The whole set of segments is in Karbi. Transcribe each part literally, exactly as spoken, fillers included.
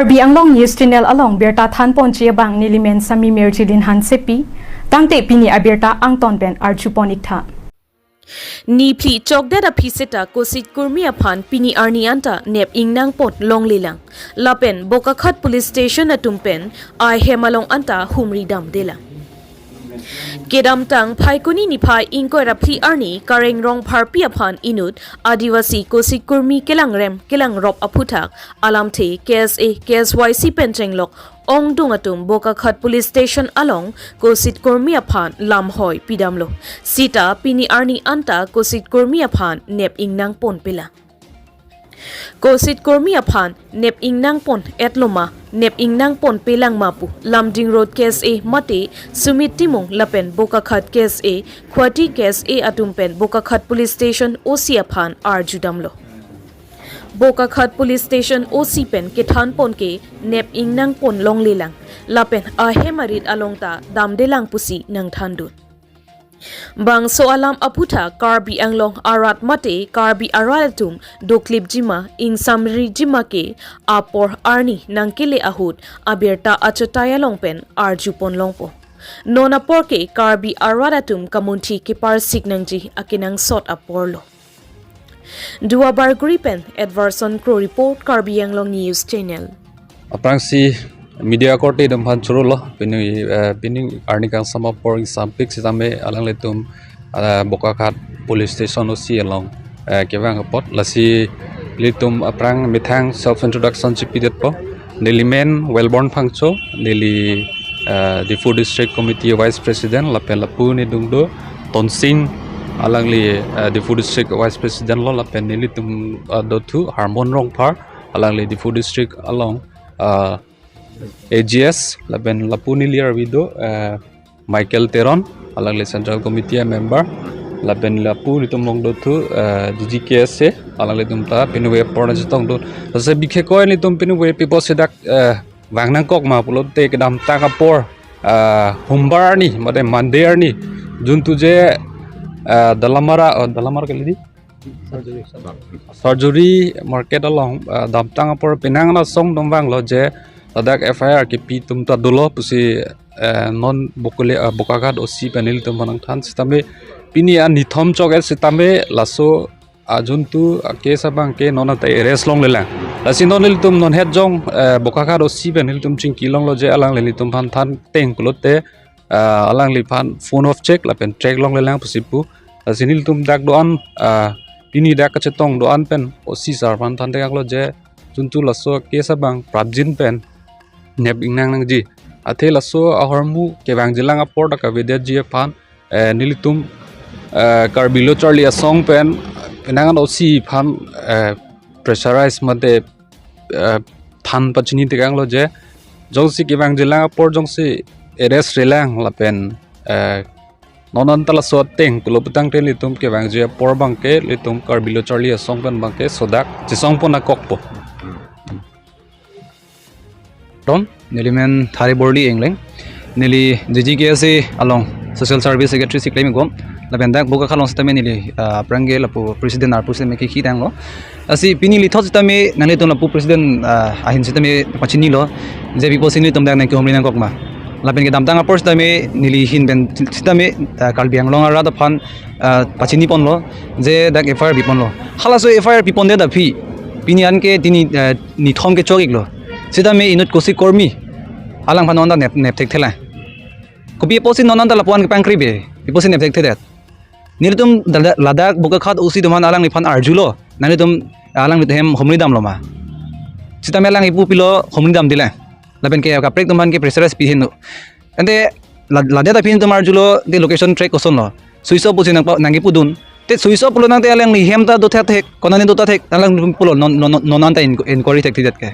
Karbi Anglong News Channel along birta thanponji abang nelimen Sami Mirjilin Hansepi, tangte pini abirta angton pen arjupon iktha. Niphli chokdet aphi seta Kosit Kurmi aphan pini arni anta nep ingnangpon longlelang. Lapen Bokakhat Police Station atum pen ahem along anta humri damdelang. Kedamtang Phaikuni niphai ingkoi ra phli arni Kareng Rongpharpi aphan inut Adivasi Kosit Kurmi kelangrem kelangrop aphuthak alamthe K S A, K S Y C pen chenglok ongdung atum Bokakhat Police Station along Kosit Kurmi aphan lamhoi pidamlo. Seta pini arni anta Kosit Kurmi aphan nep ingnangponpelang. Kosit Kurmi aphan nep ingnangpon-etloma, nep ingnangponpelang ma pu Lumding Road K S A mate Sumit Timung lapen Bokakhat K S A, Khwati K S A atum pen Bokakhat Police Station O C aphan arjudamlo. Bokakhat Police Station O C pen kethanpon ke nep ingnangpon longlelang, lapen ahem arit along ta damdelang pusi nangthandun. Bangso alam aphuthak Karbi Anglong arat mate Karbi arat atum doklipjima, ingsamrijima ke apor arni nangkele ahut abirta achetai along pen arjupon longpo. Non apor ke Karbi arat atum kamunthi keparsik nangji akenangsot aporlo. Duar Bagori pen Edwardson Kro report, Karbi Anglong News Channel. Aphrangsi media korte atum aphan chorolo, pini, eh, pini arni kangsam apor ingsampik sitame alanglitum, eh, Bokakhat Police Station O C along, eh, kevang apot, lasi ilitum aphrang methang self introduction chipidetpo. Nelimen Wellborn Phangcho, neli, eh, Diphu District Committee Vice President, lapen lapu neli dung do Tonsing, alangli, eh, Diphu District Vice President lo, lapen nelitum, eh, dothu Harmon Rongphar, alangli Diphu District along, eh, A G S, lapen lapu neli arvi do, eh, Michael Teron, alangli Central Committee a member, lapen lapu nelitum along dothu, eh, D G K S A, alanglitum ta pinwe apor nangchetongdun. Lasi bikhe koi nelitum pinwe pipo sedak, eh, vang nangkok ma pulote kedamtang apor, eh, Humbar arni, mate Monday arni, juntu je, eh, Dalamara, oh, Dalamara kali di? Sarjuri market along, eh, damtang apor penang asong atum vanglo je ladak F I R kepi atum ta dolo pusi, eh, non Bokole, eh, Bokakhat O C pen nelitum aphan nangthan sitame pini an nithom chok-et sitame laso ajuntu a case abang ke non anta arrest longlelang. Lasi non nelitum non het jong, eh, Bokakhat O C pen nelitum chingki longlo je alangli nelitum aphan thanteng pulote, ah, alangliphan phone off chek lapen track longlelang pusi pu. Lasi nelitum dak do-an, ah, pini dak kachetong do-an pen O C sir aphan thanteklo je juntu laso case abang prapjin pen nep ingnang nangji. Athe laso ahormu kevangjilang apor dak kavedetji aphan, eh, nelitum, eh, Karbi Lo Charli Asong pen penang an O C aphan, eh, pressurize mate, eh, than pachini tekanglo je jongsi kevangjilang apor jongsi arrest relang lapen, eh, non anta laso ateng pulo putangte nelitum kevangji apor abang ke nelitum Karbi Lo Charli Asong pen abang ke sodak chesongpon nangkokpo. Tom, nelimen Thari Borli Engleng. Neli D G K S A along Social Service Secretary si klem ikbom. Lapen dak Bokakhat along sitame neli, ah, aphrang ke lapu president arpu sitame kiki tanglo. Lasi pini neli thot sitame nanglitum lapu president, ah, ahin sitame pachinilo je pipo si nelitum dak nangkehumri nangkok ma. Lapen kedamtang apor sitame neli ahin pen sitame, ah, Karbi Anglong arat aphan, ah, pachiniponlo je dak F I R piponlo. Halaso F I R pipondet aphi pini an ke pini, ah, nithom kechok-iklo. Sitame inut Kosit Kurmi alangphan non anta nep, nep thekthelang. Kopi apotsi non anta lapu-an kepangkri be, pi apotsi nep thekthedet. Nelitum dada-, ladak Bokakhat O C atum aphan alangliphan arjulo, nanglitum alanglitum ahem humri damlo ma. Sitame alang ipu pilo humri damdelang. Lapen ke kaprek atum aphan ke pressurize pi henlo. Ante la-, ladet aphi nelitum arjulo, te location track kosonlo. Switch off pusi nangpa-, nangkipudun. Te switch off pulo tangte alangli hem ta do thekthek, konane do ta thek, alang pulo non, non, non, non anta in-, inquiry thekthedet ke.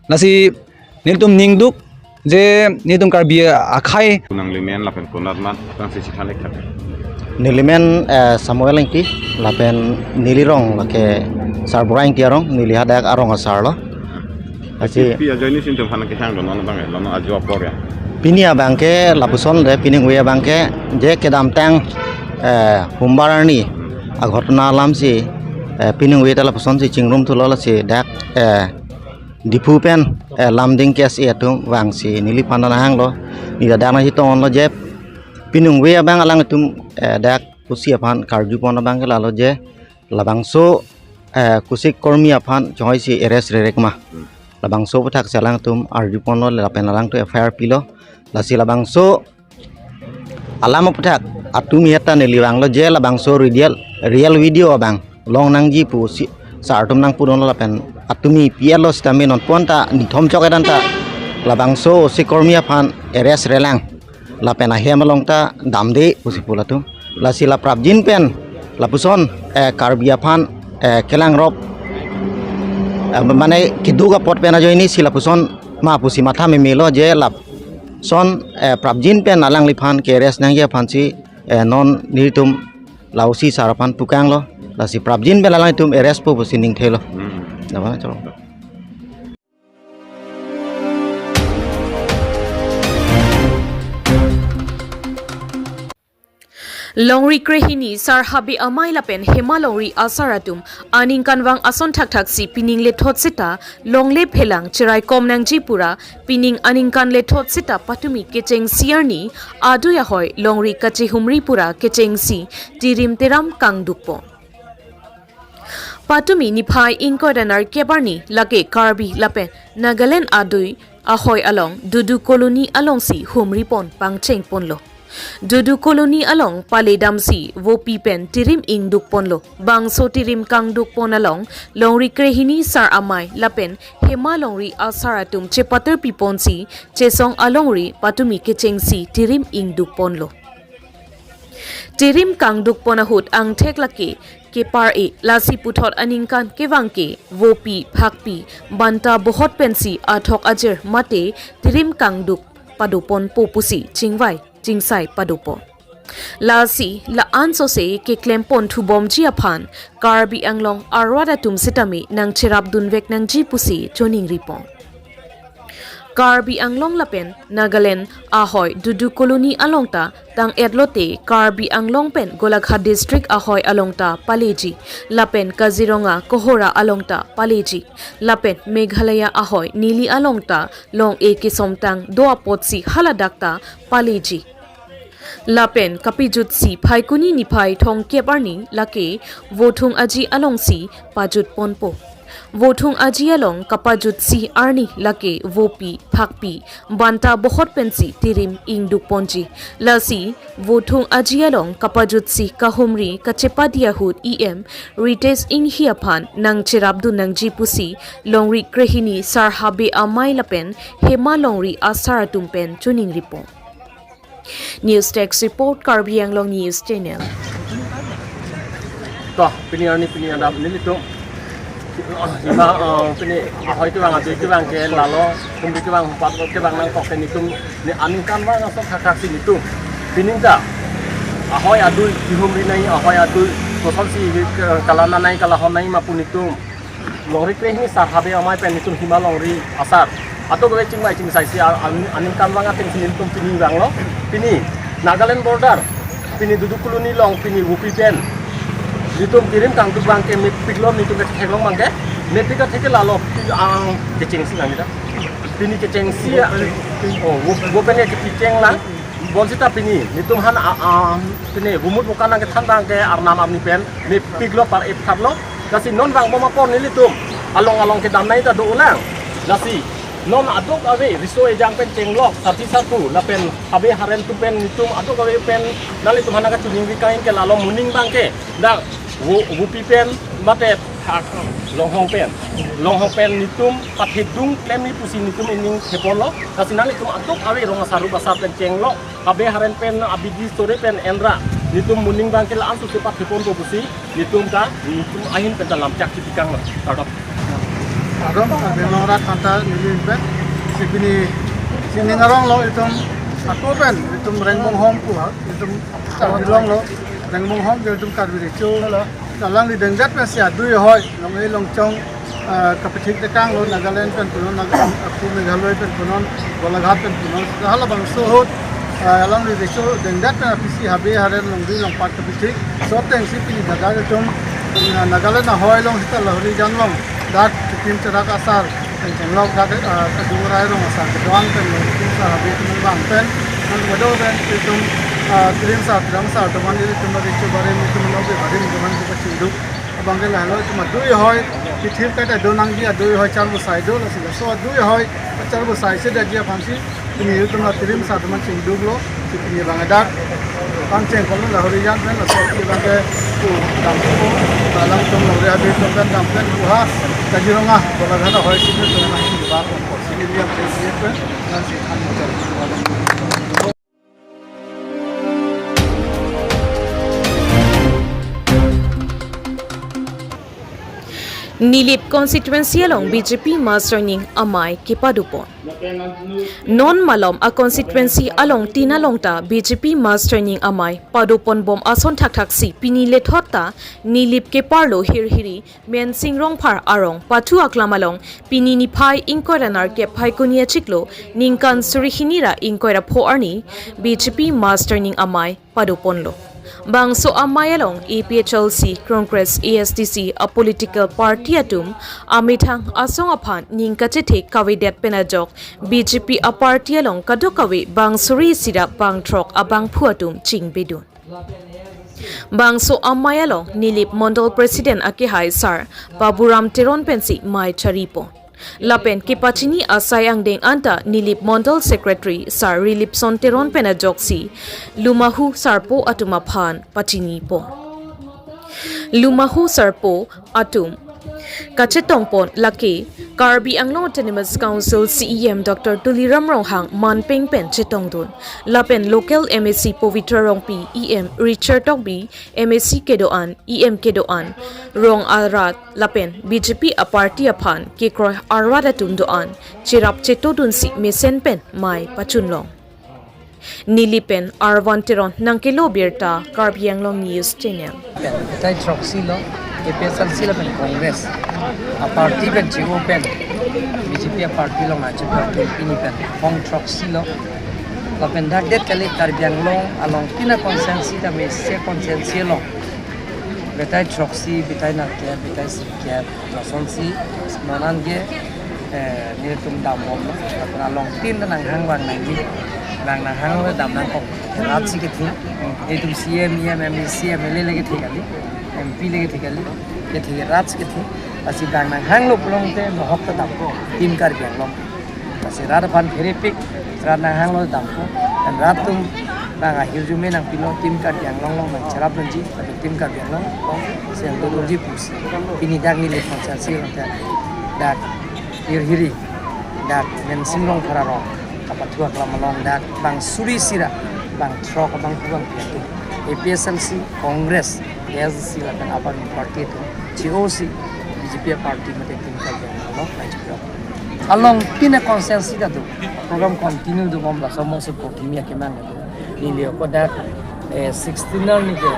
Lasi nelitum ningduk je nelitum Karbi akhei. Nangli men lapen konat mat tang si chithan lek thak. Neli men, eh, Samuel Engti lapen neli rong lake Sarbura Engti arong, neli hadak arong asarlo. Lasi pi ajoine si nelitum aphan kehang do non abang, eh, non ajo apor ya. Pini abang ke lapuson de, piningve abang ke je kedamtang, eh, Humbar arni aghotona alamsi, eh, piningve ta lapusonsi chingrumthulo lasi dak, eh, Diphu pen, eh, Lumding K S A atum vangsi neliphan nahanglo, ne ladak nangchetonglo je, piningve abang alangtum, eh, dak pusi aphan karjupon abang ke lalo je, labangso, eh, Kusik Kormi aphan chonghoi si arrest rerek ma. Hmm. Labangso aputhak si alangtum arjuponlo lapen alangtum F I R pilo. Lasi labangso alam aputhak atumi heta neli vanglo je labangso real, real video abang long nangji pusi sar atum nangpudunlo lapen atumi P L lo sitame non ponta nithom chok edan ta labangso Kusik Kormi aphan arrest relang lapen ahem along ta damde pusi pu latum. Lasi la prapjin pen lapuson, eh, Karbi aphan, eh, kelangrop, eh, mane keduk apot pen ajoine si lapuson ma pusi matha memelo je lapuson, eh, prapjin pen alangliphan ke arrest nangji aphansi, eh, non nelitum la O C sar aphan pukanglo. Lasi prapjin pen alangtum arrest po pusi ningthelo. Hmm. Dapat chalo. Longri krehini Sar Habe Amei lapen Hema Longri asar atum aningkanvang ason thakthak si pining lethot seta longle phelang cheraikom nangji pura pining aningkan lethot seta patumi kechengsi arni adui ahoi longri kachehumri pura kechengsi tirim teram kangdukpo. Patumi niphai ingkoi ra nerkep arni lake Karbi lapen Nagaland adui ahoi along Dudu Colony alongsi humripon pangchengponlo. Dudu Colony along pale damsi vopi pen tirim ingdukponlo. Bangso tirim kangdukpon along longri krehini Sar Amei lapen Hema Longri asar atum chepaterpiponsi chesong alongri patumi kechengsi tirim ingdukponlo. Tirim kangdukpon ahut angthek lake kepar-e lasi puthot aningkan kevang ke vopi, phakpi, banta bohot pensi athok ajir mate tirim kangduk padoponpo pusi chingvai chingsai padopo. Lasi la-an sose keklempon thubomji aphan Karbi Anglong arat atum sitame nangcherapdunvek nangji pusi choningripon. Karbi Anglong lapen Nagaland ahoi Dudu Colony along ta tang-etlote Karbi Anglong pen Golaghat District ahoi along ta paleji, lapen Kaziranga Kohora along ta paleji, lapen Meghalaya ahoi neli along ta long-e kesomtang do apotsi haladak ta paleji. Lapen kapajutsi Phaikuni niphai thomkep arni lake Vothung Aji alongsi pajutponpo. Vothung Aji along kapajutsi arni lake vopi, phakpi, banta bohot pensi tirim ingdukponji. Lasi Vothung Aji along kapajutsi kahumri kachepadi ahut E M Ritesh Enghi aphan nangcherapdun nangji pusi longri krehini Sar Habe Amei lapen Hema Longri asar atum pen choningripon. News Desk Report, Karbi Anglong News Channel. To, pini arni pini adap nelitum. Ima, eh, pini ahoi kevang, adui kevang ke lalo, humri kevang, pat kevang nangkok ke nelitum, ne aningkanvang ason thakthak si nelitum. Pining ta, ahoi adui, kehumri nangji, ahoi adui, kosonsi, eh, kalanang nangji, kalahon nangji ma pu nelitum. Longri krehini Sar Habe Amei pen nelitum Hema Longri asar atum kave chingvai chingsai si a-, an-, aningkanvang ateng si nelitum pini vanglo. Pini Nagaland border, pini Dudu Colony along, pini vopi pen nelitum tirim kangduk abang ke mepiklo, nelitum ketheklong abang ke. Mepik atheke lalo, ang kechengsi lang kita. Pini kechengsi, oh, vo, vo pen ke kecheng lang. Bonsita pini nelitum aphan a, a, pini rumut bukan nangkethan abang ke arnam arni pen mepiklo, par-e phatlo. Lasi non vangbom apor nelitum along along kedam nangji ta dolang. Lasi non aduk ave riso ejang pen chenglok, sarpi sarpo lapen habe haren atum pen nelitum aduk ave pen nanglitum aphan nangkachiningri kangin ke lalo moning abang ke dak vo, vopi pen mate hak longhong pen, longhong pen nelitum pathedung klemji pusi nelitum ining theponlo. Lasi nanglitum aduk ave rong asar rup asar pen chenglok, habe haren pen abidi sore pen enra, nelitum moning abang ke la-an sose patheponpo pusi nelitum ta, nelitum ahin pen ta lamchak chipikanglo. Kardom. Kardom, Karbi Anglong arat aphanta neli pen si pini sining aronglo, itum ako pen itum Rengbonghom pu ha, itum Karbi Anglong lo, Rengbonghom ke itum Karbi Recho lo. Alangli dengdet pensi adui ahoi, long-e longchong, ah, kapithik tekanglo, Nagaland pen punon, Nag-, aku Meghalaya pen punon, Golaghat pen punon. Halabangso ahut, ah, alangli Recho dengdet pen apisi habe haren longri longpat kapithik. Laso ateng si pini dak itum, ah, Nagaland ahoi along seta lahori jan along dak tikim cherak asar Chenglok dak, ah, Kadung Rai Rong Asar kedo-an pen lo, Tirimsa Habe atum abang pen, non kedo pen itum, ah, Tirimsa, Tirimsa atum an itum lo, Richo Barim atum lo, Barim atum an kita chingduk. Abang ke lahelo itum adui hoi, kethir kaita do nangji adui hoi char busai do, lasi laso adui hoi char busai si daji aphansi, pini itum la Tirimsa atum an chingduklo, si pini abang dak pangcheng kolo, la Horijan pen, laso abang ke pu dampo, alang atum lo, Habe atum pen dam pen pu ha, Kaziranga, Golaghat ahoi si pen, tum na hi ba, pu si ni liam pen, si pen, nan si than mo. Nilip constituency along B J P mass joining amei kepadopon. Non malom a constituency along tin along ta B J P mass joining amei padoponbom ason thakthaksi pini lethot ta Nilip keparlo Hirhiri Mensing Rongphar arong pathu aklam along pini niphai ingkoi ra nerkep Phaikuni achiklo ningkan suri hini ra ingkoi ra pho arni B J P mass joining amei padoponlo. Bangso amei along A P H L C, Congress, A S D C a political party atum amethang asong aphan ning kachethe kavedet pen ajok B J P a party along kadokave bang suri isi ra bang throk abangphu atum chingbedun. Bangso amei along Nilip Mondol President akehai Sar Baburam Teron pensi mei charipon. Lapen kepachini asai angdeng anta Nilip Mondol Secretary Sar Rilipson Teron pen ajoksi Lumahu Sarpo atum aphan pachinipon. Lumahu Sarpo atum kachetongpon lake Karbi Anglong Autonomous Council C E M Doctor Tuliram Ronghang manpeng pen chetongdun. Lapen local M A C Pavitra Rongpi, E M Richard Tokbi, M A C kedo-an, E M kedo-an, rong arat lapen B J P a party aphan kekroi arat atum do-an cherap chetodunsi mesen pen mei pachunlong. Nilip pen Arvan Teron nangkelo birta, Karbi Anglong News Channel. Pen, tai throksi lo, A P H L C lapen Congress a party pen chi-o pen B J P a party along achi party pini pen hong throksi lo. Lapen dak det kali Karbi Anglong along tina constituency ta mesen constituency along. Batai throksi, batai nerkep, batai sirkep, lasonsi, non an ke, eh, nelitum dambomlo, lapen along tin nanghang vang nangji, vang nanghanglo dam nangkok, rat si kethe, nelitum C E M, E M, M A C, M L A le kethe kali, M P le kethe kali, kethe rat si kethe, lasi vang nanghanglo pulote, mohok ta dampo, Team Karbi Anglong. Lasi rat aphan pherepik, rat nanghanglo dampo. Dan rat atum bang ahirjume nangpilo, Team Karbi Anglong along nangcherapdunji, lapen Team Karbi Anglong along sendodunji pusi. Pini dak Nilip constituency along ta dak Hirhiri, dak Mensing Rongphar arong kapathu aklam along dak bang suri isi ra bang throk abangphu abangpi atum A P H L C, Congress, A S D C lapen apar party atum chi-osi B J P party mate Team Karbi Anglong along nangcherap. Along tin a constituency ta do. Program continue dobom, laso amosi Kothimi akemang do. Neli ako dak, eh, sixteen arni ke,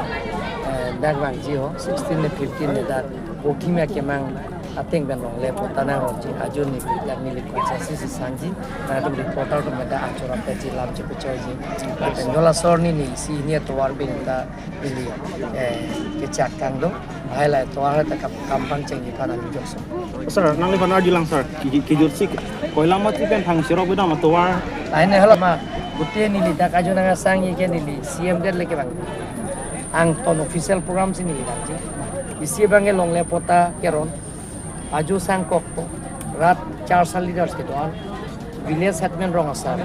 eh, dak vangji ho, sixteen le fifteen le dak Kothimi akemang ateng pen longle patta nangrongji, ajo neli dak Nilip constituency si sangji, nangtum reporter atum dak anchor apetji, lam chepechoiji. Lapen jo laso arni neli isi hini atovar pen ta neli, eh, kechak kangdong. Hai la atovar ta kam, kam pangchengji aphan nangli jokso. Sir, nangliphan arjulang sir, ki, kijutsi Koilamati pen thang sirok bedam atovar. Lain helo ma, gute neli dak ajo nangkesangji ke neli C M det le kevang. Angton official program si neli vangji. Isi abang ke longle patta keron. Ajo sangkokpo, rat charsa leaders kedo-an, village headman rong asar,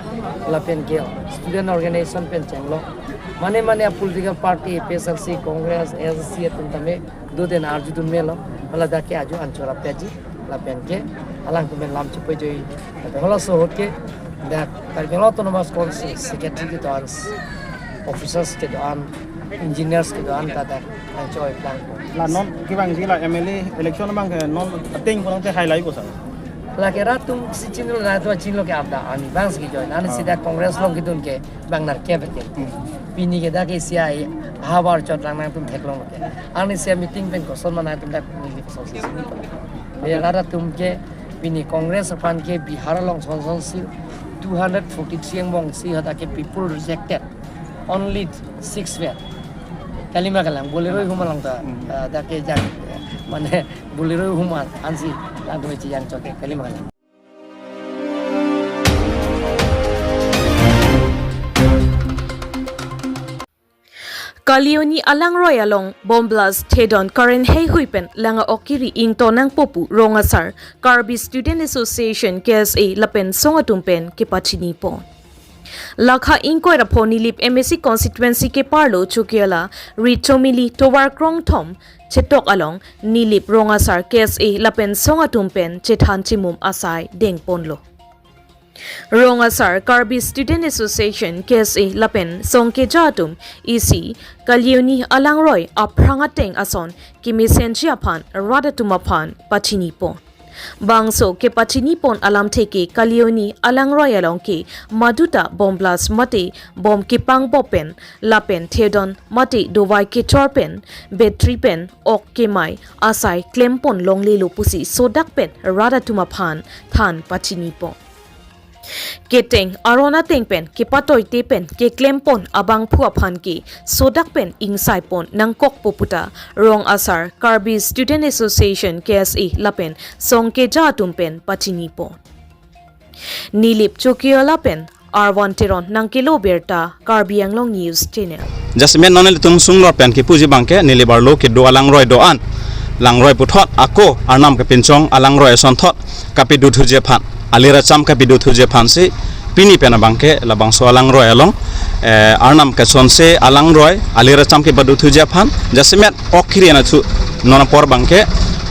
lapen ke student organization pen chenglo, mane mane a political party, A P H L C, Congress, A S D C atum tame, do den arjudun melo, hala dak ke ajo anchor apetji, lapen ke alangtum pen lam chepejoiji, lapen halaso ahut ke dak Karbi Anglong Autonomous Council secretary kedo-an, officers kedo-an, engineers kedo-an ta dak nangchoi plangpo. La non kevangji la M L A election abang ke non ateng pulote hai lai ko sir. Lake rat atum si chinilo, rat atum chinilo ke arda arni bang si join. Arni si dak Congress along kedun ke bang nerkep ke. Hmm. Pini ke dak isi ai havar chot lang nangtum theklonglo ke. Arni si meeting pen koson ma nangtum dak meeting koson si sini. Ye rat atum ke pini Congress aphan ke Bihar along son son si two hundred forty-three angbong si hadak ke people rejected. Only six were. Kalima kalang, Bolero ihum along ta, hmm, ah, dak ke jang, mane, Bolero ihum an, ansi, nangtum chejang chot ke, kalima kalang. Kalioni alangroi along bomb blast thedon current heihui pen lang-a-ok kiri ington nangpo pu rong asar Karbi Student Association, K S A lapen song atum pen kepachinipo. Lakha ingkoi ra pho Nilip M A C constituency keparlo Chokihola, Richomili tovar krongthom chetok along Nilip rong asar K S A lapen song atum pen chethan chimum asai dengponlo. Rong asar Karbi Student Association, K S A lapen song keja atum isi Kalioni alangroi aphrang ateng ason kemesenji aphan rat atum aphan pachinipo. Bangso kepachinipon alamthe ke Kalioni alangroi along ke maduta bomb blast mate bomb kepangbop pen lapen thedon mate dovai kechor pen battery pen ok kemai asai klempon longlelo pusi sodak pen rat atum aphan than pachinipo. Keteng aron ateng pen kepatoite pen keklempon abangphu aphan ke sodak pen ingsaipon nangkokpo puta rong asar Karbi Student Association, K S A lapen song keja atum pen pachinipo. Nilip Chokihola pen Arvan Teron nangkelo birta, Karbi Anglong News Channel. Jasemet non nelitum sunglor pen kipuji abangke Nilip arlo kedo alangroi do-an, langroi puthot ako arnam kepinchong alangroi asonthot kapidothuji aphan, alir acham kapidothuji aphansi pini pen abangke labangso alangroi along, eh, arnam kesonse alangroi alir acham kepadothuji aphan, jasemet ok kiri anathu, non apor abangke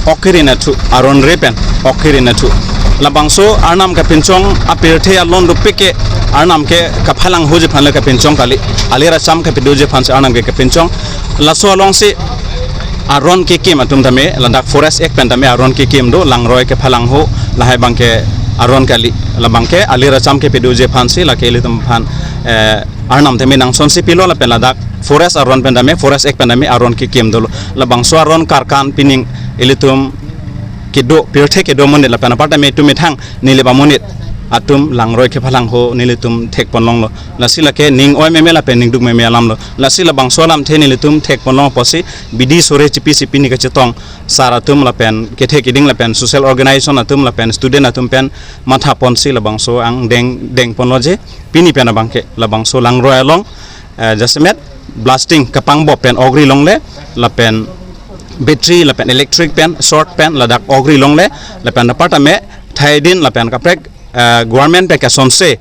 ok kiri anathu, aron re pen ok kiri anathu. Labangso arnam kepinchong apirthe alon dopik ke arnam ke kaphalanghoji aphan le kepinchong kali, alir acham kepadoji aphansi arnam ke kepinchong. Laso alongsi aron kekim atum tame, ladak Forest Act pen tame aron kekim do, langroi kephalangho, lahai abangke aron kali, labangke alir acham kepadoji aphansi lake ilitum aphan, eh, arnam tame nangsonsi pilo lapen ladak Forest aron pen tame, Forest Act pen tame aron kekim dolo. Labangso aron karkan pining ilitum kedo, pirthe kedo amonit lapen apar tame itum methang Nilip amonit atum langroi kephalangho nelitum thekponlonglo. Lasi lake ning oi meme lapen ning duk meme alamlo. Lasi labangso alamthe nelitum thekponlong apotsi bidi sore chipisi pini kachetong sar atum lapen kethe kiding lapen social organization atum lapen student atum pen mathaponsi labangso angdeng dengponlo je pini pen abangke labangso langroi along, eh, jasemet blasting kapangbop pen ok ri longle lapen battery lapen electric pen short pen ladak ok ri longle lapen apar tame thaidin lapen kaprek, eh, government pen kesonse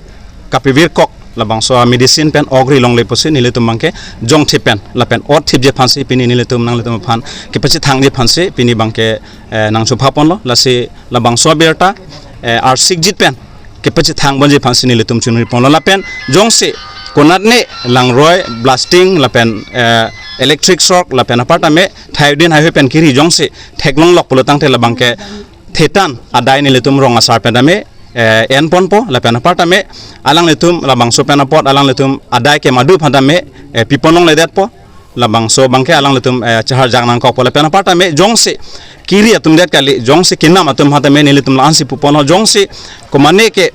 kapivirkok labangso a-medicine pen ok ri longle pusi nelitum abangke jongthip pen lapen otthipji aphansi pini nelitum nanglitum aphan kepachethangji aphansi pini abangke, eh, nangchuphaponlo. Lasi labangso abirta, eh, arsikjit pen kepachethangponji aphansi nelitum chunriponlo lapen jongsi konatne langroi blasting lapen, eh, electric shock lapen apar tame thaidin haihui pen kiri jongsi theklonglok pulo tangte labangke thetan adai nelitum rong asar pen tame, eh, enponpo lapen apar tame alanglitum labangso pen apot alanglitum adai kemadu aphan tame, eh, piponlongledetpo. Labangso abangke alanglitum, eh, chaharjak nangkokpo lapen apar tame jongsi kiri atum det kali, jongsi kenam atum aphan tame nelitum la-ansi puponlo, jongsi komane ke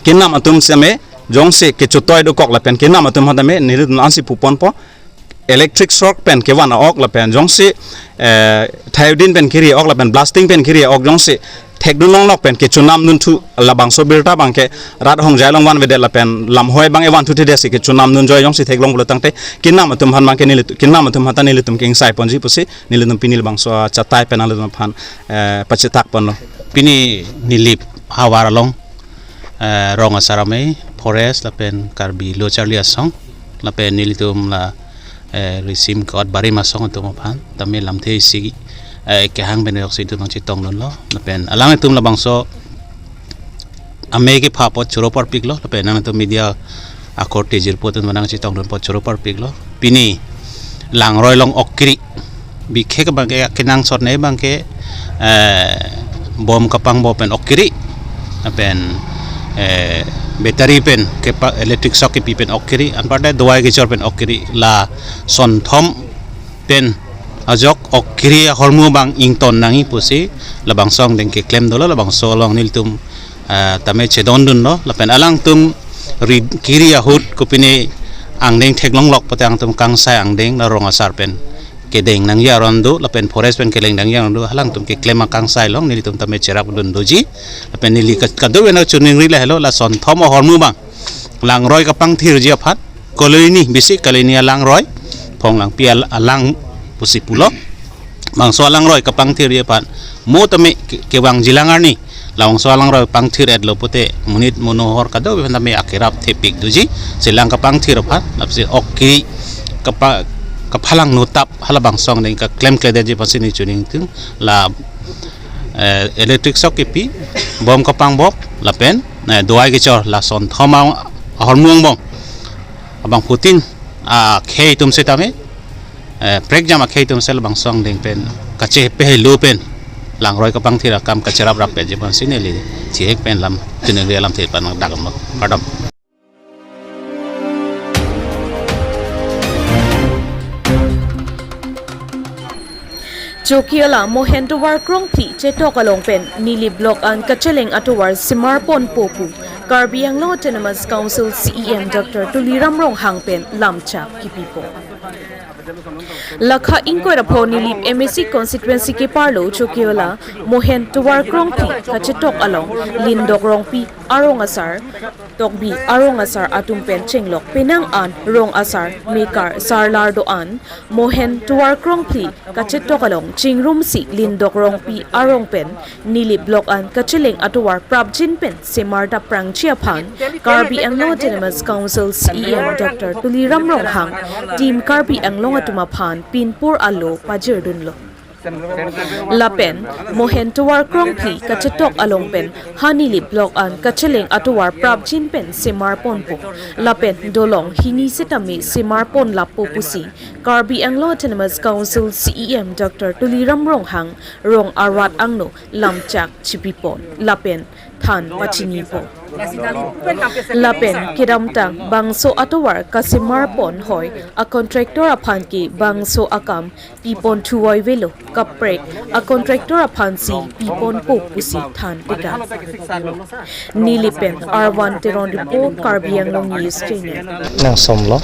kenam atum tame jongsi kechotoi dokok lapen kenam atum aphan tame nelitum la-ansi puponpo. Electric shock pen kevan a-ok lapen jongsi, eh, thaidin pen kiri ok lapen blasting pen kiri ok jongsi thekdunlonglok pen kechonamdunthu labangso birta abangke rat ahongjai along vanvedet lapen lamhoi abang evanthuthe detsi kechonamdunjoi jongsi theklong pulo tangte kenam atum aphan abangke nelitum, kenam atum aphan ta nelitum ke ingsaiponji pusi nelitum pini labangso achatai pen nanglitum aphan, eh, pachethakponlo. Pini Nilip havar along, eh, rong asar amei, Forest lapen Karbi Lo Charli Asong lapen nelitum la, eh, risim ke-ot barim asong atum aphan tame lamthe isi, eh, kehang pen ajoksi itum nangchetongdunlo lapen alanglitum labangso amei kepha apot choro parpiklo lapen nangtum media akorte jirpo atum nangchetongdun apot choro parpiklo. Pini langroi along ok kiri, bikhek abangke kenangsot ne abangke, eh, bomb kapangbop pen ok kiri lapen, eh, battery pen kepa electric shock kepi pen ok kiri, anparta dovai kechor pen ok kiri, lason thom pen ajok ok kiri ahormu abang ington nangji pusi labangso angdeng keklem dolo. Labangso along nelitum, ah, tame chedondunlo lapen alangtum ri kiri ahut kopine angdeng theklonglok pute alangtum kangsai angdeng la rong asar pen kedeng nangji aron do lapen Forest pen kedeng nangji aron do, alangtum keklem akangsai along nelitum tame cherapdun doji lapen neli ka-, kadokave nangchiningri lahelo, lason thom ahormu abang langroi kapangthirji aphan, Kalioni bisi Kalioni alangroi Phonglangpi al-, alang pusi pulo. Bangso alangroi kapangthirji aphan mo tame ke-, kevangjilang arni. Labangso alangroi pangthir-etlo pute monit monohor kadokave aphan tame akerap thepik doji. Chelang kapangthir aphan, lapusi ok kiri kapa-, kaphalang nutap halabangso angdeng keklemkledetji aphansi neli choningtung. La, eh, electric shock kepi, bom kapangbok, lapen, eh, do-ai kechor, lason thom ahormu angbong. Abangphutin akhei atum setame, eh, prekjam akhei atum si labangso angdeng pen kachepehelo pen langroi kapangthir akam kacheraprapji aphansi neli chihek pen lam, chiningri alamthe pen nangdaklo. Kardom. Chokiola Mohen Tovar Krongphli chetok along pen Nilip Block an kacheleng atovar semar ponpo pu Karbi Anglong Autonomous Council C E M Doctor Tuliram Ronghang pen lamchak kipipo. Lakha ingkoi ra pho Nilip M A C constituency keparlo Chokiola Mohen Tovar Krongphli kachetok along Lindok Rongpi arong asar, Tokbi arong asar atum pen chenglok penang an rong asar mekar sarlar do-an Mohen Tovar Krongphli kachetok along chingrumsi Lindok Rongpi arong pen Nilip Block an kacheleng atovar prapjin pen semar dap prangji aphan Karbi Anglong Autonomous Council C E M Doctor Tuliram Ronghang, Team Karbi Anglong atum aphan pinpur alo pajirdunlo. Lapen Mohen Tovar Krongphli kachetok along pen ha Nilip Block an kacheleng atovar prapjin pen semar ponpo, lapen dolong hini setame semar pon lapo pusi Karbi Anglong Autonomous Council C E M Doctor Tuliram Ronghang rong arat angno lamchak chipipon lapen than pachinipo. Lapen kedamtang bangso atovar kasemar pon hoi a contractor aphan ke bangso akam pipon thuvoivelo, kaprek a contractor aphansi piponpo pusi than teka. Nilip pen R one Teron report, Karbi Anglong News Channel. Nangsomlo.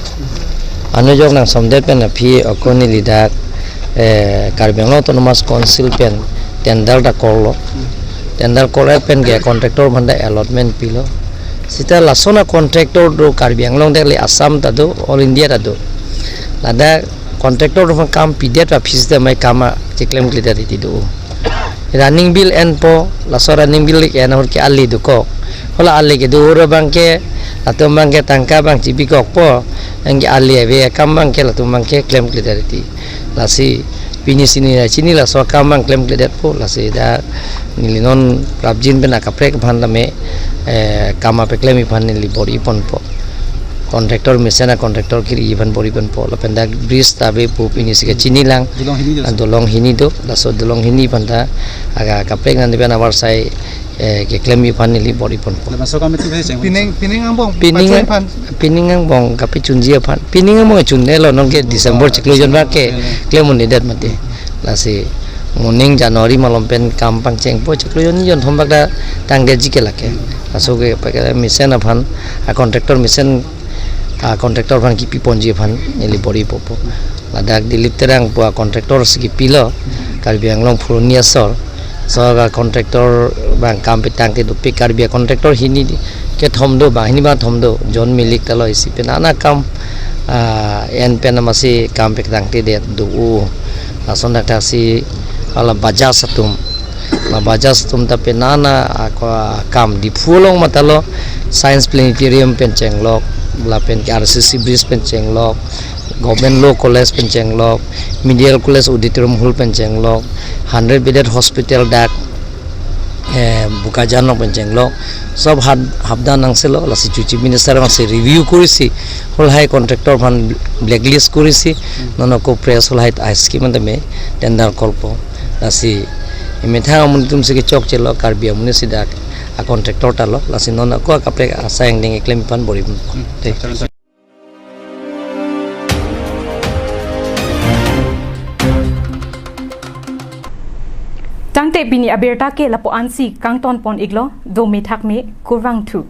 Anujok nangsomdet pen aphi ako neli dak, eh, Karbi Anglong Autonomous Council pen tender ta korlo. Tender kor-et pen ke contractor aphanta allotment pilo. Seta lason a contractor do Karbi Anglong dak le, Assam ta do, All India ta do. Ladak contractor do aphan kam pidet aphi seta mai kam a cheklemkledet riti do. Running bill enpo, laso running bill ke en ahut ke ali dokok. Hala ali kedo ahut abang ke, latum abang ke tangka abang chibikokpo, anke ali ave akam abang ke latum abang ke klemkledet riti. Lasi pini si neli chini laso akam abang klemkledetpo, lasi dak neli non prapjin pen akaprek aphan tame, eh, kam apeklem aphan neli bor-iponpo. Contractor mesen a contractor kiri aphan bor-iponpo. Lapen dak bridge ta ave pu pini si kachinilang. Dolong hini do. Ah, dolong hini do. Laso dolong hini aphanta aga kaprek nangji pen avarsai, eh, keklem aphan neli bor-iponpo. Lapen so kam itu hai cheng. Pining, pining angbong, pining pachun ang-, aphan. Pining angbong kapachunji aphan. Pining angbong chunelo, non ke December chiklo jon abang ke klem un-edet mati. Lasi moning January malom pen kam pangchengpo, chiklo jon, jon thom abang ta tangdetji ke lake. Laso ke pake mesen aphan, a contractor mesen, a contractor aphan kipiponji aphan neli bor-ipopo. Ladak Dilip Terang pu a contractor si kipilo, Karbi Anglong Phuloni asor. So a contractor abang kam petang ke dopik, Karbi a contractor hini kethom do, bang hini bang thom do, John Milik talo, isi pen ana kam, ah, en pen amatsi kam petangtedet do-o. Lason dak ta si hala Bajaj atum. La Bajaj atum ta pen ana ako akam Diphu along matalo Science Planetarium pen chenglok, lapen ke R C C bridge pen chenglok, Government Law College pen chenglok, Medical College Auditorium Hall pen chenglok, hundred bedded hospital dak, eh, Bokajan along pen chenglok, sob hap-, hapdam nangselo, lasi chu Chief Minister amatsi review korisi, halahai contractor aphan blacklist korisi, non ako press halahai a scheme tame tender korpo. Lasi emethang amonit atum si kechokchelo, Karbi amonit si dak a contractor talo, lasi non ako akaprek asai angdeng keklem aphan bor-i. Hmm. Te. Tangte pini abirta ke lapu-ansi kangtonpon-iklo, dome thakme, kurvangthu.